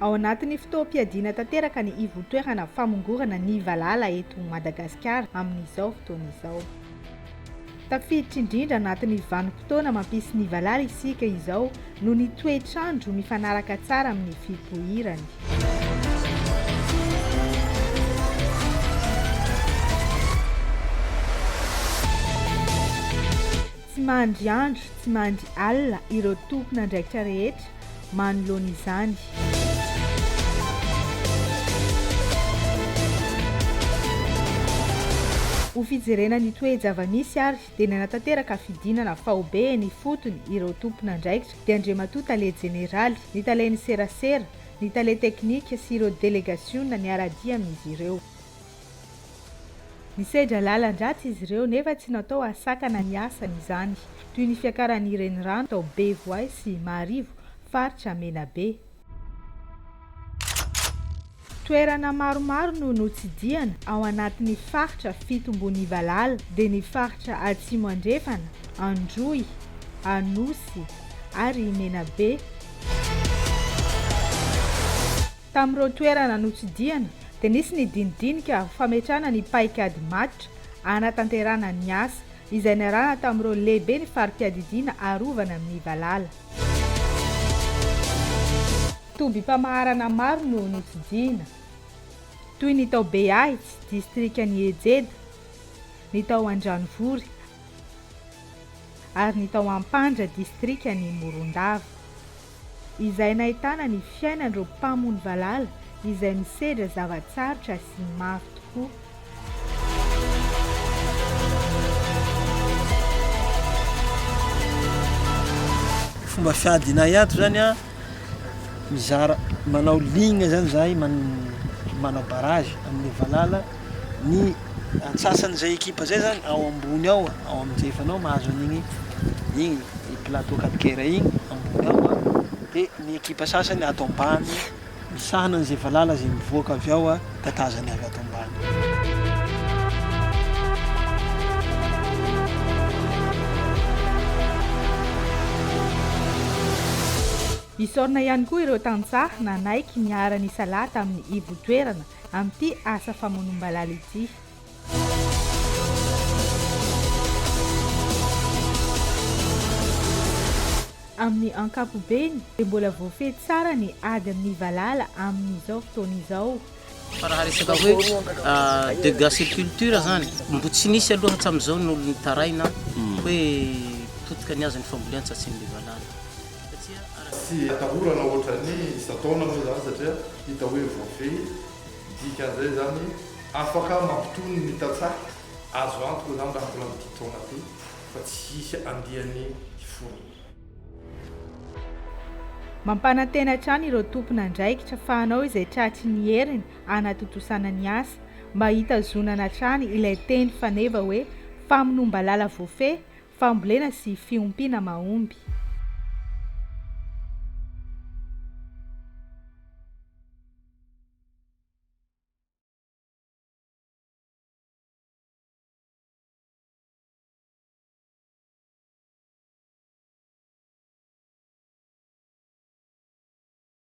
Ao anatin'ny fotoam-piadiana tanteraka ny ivontoerana famongorana ny valala eto Madagasikara amin'izao fotoana izao. Tafiditra indrindra anatin'ny vanim-potoana mampisy ny valala isika izao noho ny toetr'andro mifanaraka tsara amin'ny fipoirany. Tsy mandry andro, tsy mandry alina ireo tompon'andraikitra rehetra manoloana izany. Ho fijerena ny toe-javamisy ary dia nanatanteraka fidinana faobe eny ifotony ireo tompon'andraikitra dia Andriamatoa Tale Jeneraly, ny Talen'ny Serasera, ny Tale Teknika sy ireo delegasiona niara-dia amin'izy ireo. Nisedra lalan-dratsy izy ireo nefa tsy natao hahasakana ny asany izany, toy ny fiakaran'ny renirano tao Bevoay sy Maharivo, faritra Menabe. Toerana maromaro no notsidihana ao anatin'ny faritra Fitombonivalala, dia ny faritra Atsimo Andrefana, Androy, Anosy ary Menabe. Tamin'ireo toerana notsidihana dia nisy ny dinidinika ho fametrahana ny paikady matotra hanatanterahana ny asa, izay niarahana tamin'ireo lehiben'ny fari-piadidiana arovana amin'ny valala. Tobim-pamaharana maro no notsidihina, toy ny tao Beahitsy, distrikan'i Ejeda, ny tao Andranovory ary ny tao Ampandra, distrikan'i Morondava. Izay nahitana ny fiainan'ireo mpamono valala izay misedra zava-tsarotra sy mafy tokoa. Fomba fiadinay ato zany an, mizara manao ligne zany zahay manao barrage amin'ny valala, ny antsasan'izay ekipa zay zany ao ambony ao, ao amindrefana ao mahazo an'igny igny plateau calcaire igny ambony ao an, de ny ekipa sasany ato ambany misahana an'izay valala zay mivoaka avy ao an, tatazany avy ato ambany. Isaorana ihany koa ireo tantsaha nanaiky niara-nisalahy tamin'ny ivon-toerana amin'ity asa famonoam-balala ity. Amin'ny ankapobeny dia mbola voafehy tsara ny ady amin'ny valala amin'izao fotoana izao. Fa raha resaka hoe dégâts sur culture zany, mbo tsy nisy aloha hatramin'izao ny olo nitaraina hoe potika ny azy ny fambolean-tsa tsy ny valala. Satria araka. Tsy atahorana ohatran'ny isan-taona moa izany satria hita hoe voafehy, dikan'izay izany afaka mampitony ny tantsaha, azo antoka izany raha mbola amin'ity taona ity fa tsy hisy andiany hiforona. Mampanantena hatrany ireo tompon'andraikitra fa hanao izay tratry ny heriny hanatontosana ny asa mba hitazonana hatrany ilay teny faneva hoe famonoam-balala voafehy, fambolena sy fiompiana mahomby.